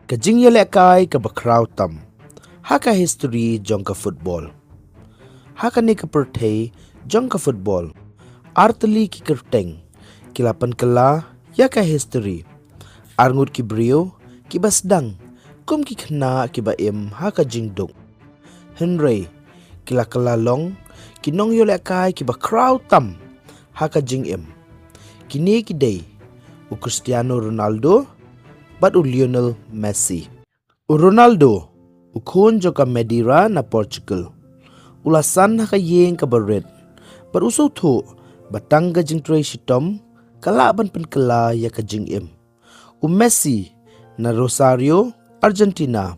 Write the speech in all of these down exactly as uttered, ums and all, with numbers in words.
Ka jingïalehkai kaba khraw tam ha ka history jong ka football. Ha kane ka pyrthei jong ka football, artylli ki kyrteng ki la pynkylla ïa ka history. Arngut ki briew kiba sdang kum ki khynnah kiba im ha ka jingduk. Hynrei ki la kylla long ki nongïalehkai kiba khraw tam ha ka jingim. Kine ki dei u Cristiano Ronaldo bad u Lionel Messi. U Ronaldo, u khun jong ka Madeira na Portugal, u la san ha ka ïing kaba rit bad u sngewthuh ba tang ka jingtrei shitom ka lah ban pynkylla ïa ka jingim. U Messi na Rosario, Argentina,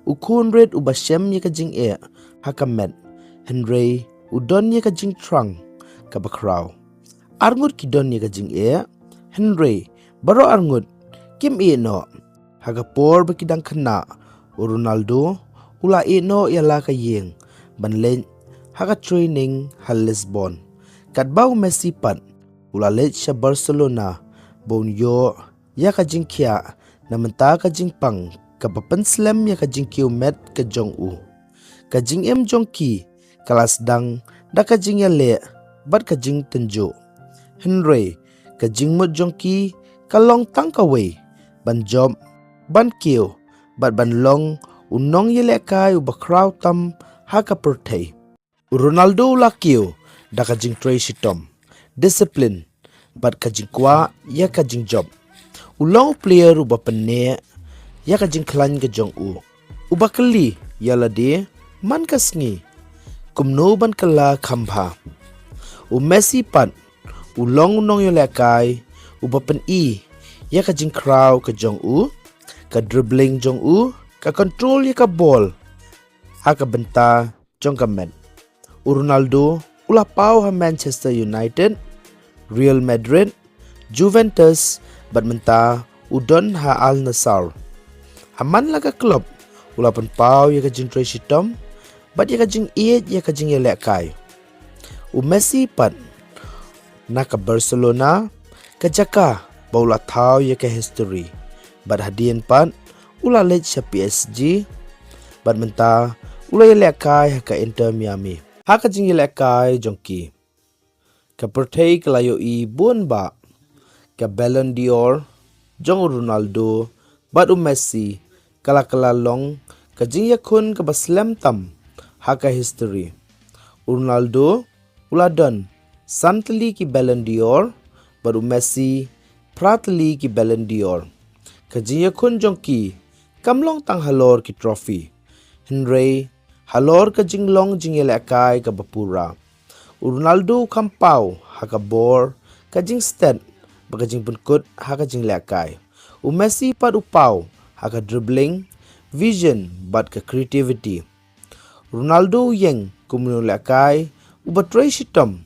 u khun rit uba shem ïa ka jingeh ha ka met, hynrei u don ïa ka jingthrang kaba khraw. Arngut ki don ïa ka jingeh, hynrei baroh arngut kim ïeh noh. Ha ka por ba ki dang khynnah, u Ronaldo u la ïeh noh ïa la ka ïing ban leit ha ka training ha Lisbon. Katba u Messi pat u la leit sha Barcelona ba un ïoh ïa ka jingkhiah na mynta ka jingpang kaba pynslem ïa ka jingkiew met ka jong u. Ka jingim jong ki ka la sdang da ka jingïaleh bad ka jingtynjuh. Hynrei ka jingmut jong ki ka long tang kawei, ban jop, ban kiew bad ban long u nongïalehkai uba khraw tam ha ka pyrthei. U Ronaldo u la kiew da ka jingtrei shitom, discipline bad ka jingkwah ïa ka jingjop. U long u player uba pynneh ïa ka jingkhlaiñ ka jong u, uba kylli ïa lade man ka sngi kumno ban kylla kham bha. U Messi pat u long u nongïalehkai uba pyni ïa ka jingkhraw ka jong u, ka dribbling jong u, ka control ïa ka bol ha ka bynta jong ka met. U Ronaldo u la paw ha Manchester United, Real Madrid, Juventus bad mynta u don ha Al Nassr. Ha man la ka club u la pynpaw ïa ka jingtrei shitom bad ïa ka jingïeit ïa ka jingïalehkai. U Messi pat na ka Barcelona, ka jaka ba u la thaw ïa ka history, bad hadien pat u la leit sha P S G bad mynta u la ïalehkai ha ka Inter Miami. Ha ka jingïalehkai jong ki, ka pyrthei ka la ïohi bun bah. Ka Ballon d'Or jong u Ronaldo bad u Messi ka la kylla long ka jingïakhun kaba slem tam ha ka history. U Ronaldo u la don san tylli ki Ballon d'Or bad u Messi phra tylli ki Ballon d'Or. Ka jingïakhun jong ki kam long tang halor ki trophy, hynrei halor ka jinglong jingïalehkai kaba pura. U Ronaldo u kham paw ha ka bor, ka jingstet bad ka jingpynkut ha ka jinglehkai. U Messi pat u paw ha ka dribbling, vision bad ka creativity. Ronaldo u ïeng kum u nongïalehkai uba trei shitom.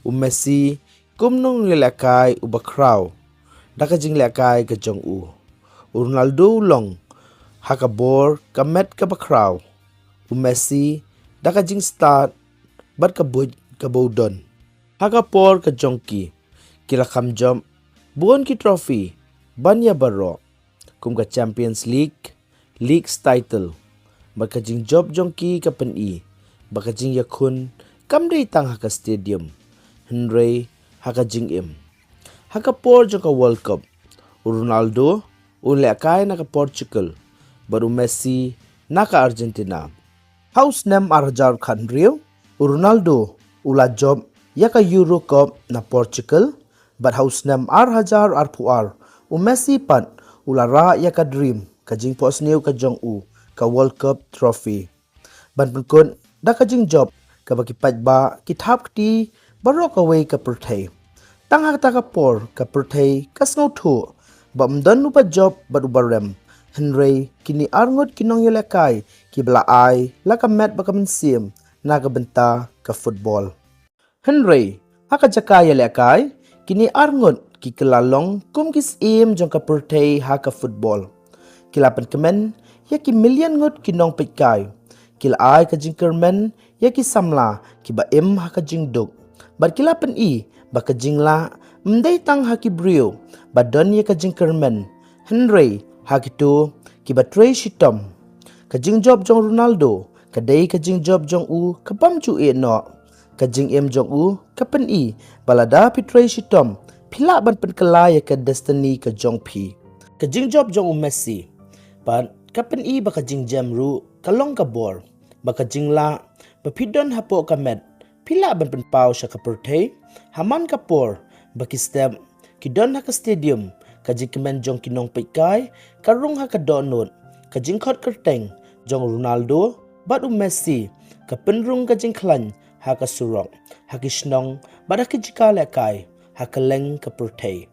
U Messi kum u nongïalehkai uba khraw da ka jinglehkai ka jong u. U Ronaldo u long ha ka bor ka met kaba khraw. U Messi da ka jingstad bad ka buit kaba u don. Ha ka por ka jong ki, ki la kham jop bun ki trophy ban ïa baroh, kum ka Champions League, leagues title. Bad ka jingjop jong ki ka pyni ba ka jingïakhun kam dei tang ha ka stadium, hynrei ha ka jingim. Ha ka por jong ka World Cup, u Ronaldo u lehkai na ka Portugal bad u Messi na ka Argentina. Ha u snem ar hajar khathynriew, u Ronaldo u la jop ïa ka Euro Cup na Portugal, bad ha u snem ar hajar arphew ar, u Messi pat u la rah ïa ka dream, ka jingphohsniew ka jong u, ka World Cup trophy. Ban pynkut da ka jingjop kaba ki paidbah ki thap kti baroh kawei ka pyrthei. Tang ha kata ka por ka pyrthei ka sngewthuh ba ym don uba jop bad uba rem. Hynrei kine arngut ki nongïalehkai kiba la ai la ka met bad ka mynsiem na ka bynta ka football. Hynrei ha ka jaka ïalehkai, kine arngut ki kylla long kum ki syiem jong ka pyrthei ha ka football. Ki la pynkmen ïa ki million ngut ki nongpeitkai. Ki la ai ka jingkyrmen ïa ki samla kiba im ha ka jingduk. Bad ki la pyni ba ka jinglah ym dei tang ha ki briew ba don ïa ka jingkyrmen, hynrei ha kito kiba trei shitom. Ka jingjop jong Ronaldo ka dei ka jingjop jong u ka bym ju ïeh noh. Ka jingim jong u ka pyni ba lada phi trei shitom, phi lah ban pynkylla ïa ka destiny ka jong phi. Ka jingjop jong u Messi pat ka pyni ba ka jingjem ruh ka long ka bor, ba ka jinglah ba phi don hapoh ka met phi lah ban pynpaw sha ka pyrthei. Ha man ka por ba ki step ki don ha ka stadium, ka jingkmen jong ki nongpeitkai ka rung ha ka dohnud. Ka jingkhot kyrteng jong Ronaldo bad u Messi ka pynrung ka jingkhlaiñ ha ka surok, ha ki shnong bad ha ki jaka lehkai ha kylleng ka pyrthei.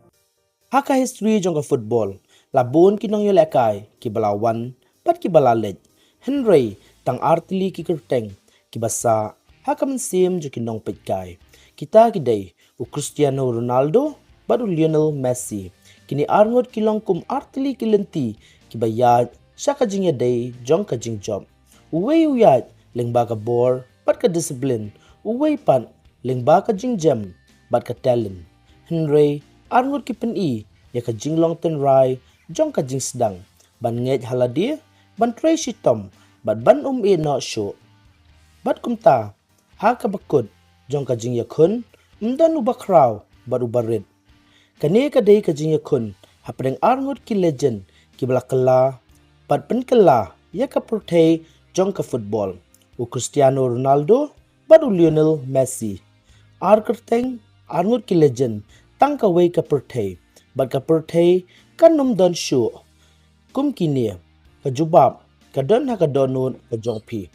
Ha ka history jong ka football la bun ki nongïalehkai kiba la wan bad kiba la leit, hynrei tang artylli ki kyrteng kiba sah ha ka mynsiem jong ki nongpeitkai. Kita ki dei u Cristiano Ronaldo bad u Lionel Messi. Kine arngut ki long kum artylli ki lynti kiba ïaid sha ka jingïadei jong ka jingjop. Uwei u ïaid lyngba ka bor bad ka discipline, uwei pat lyngba ka jingjem bad ka talent. Hynrei arngut ki pyni ïa ka jinglong tynrai jong ka jingsdang ban ngeit ha lade, ban trei shitom bad ban ym ïeh noh shuh. Bad kumta ha kaba kut jong ka jingïakhun ym don uba khraw bad uba rit. Kane ka dei ka jingïakhun hapdeng arngut ki legend kiba la kylla bad pynkylla ïa ka pyrthei jong ka football, u Cristiano Ronaldo bad u Lionel Messi. Ar kyrteng arngut ki legend tang kawei ka pyrthei, bad ka pyrthei kan ym don shuh kum kine. Ka jubab ka don ha ka dohnud ka jong phi.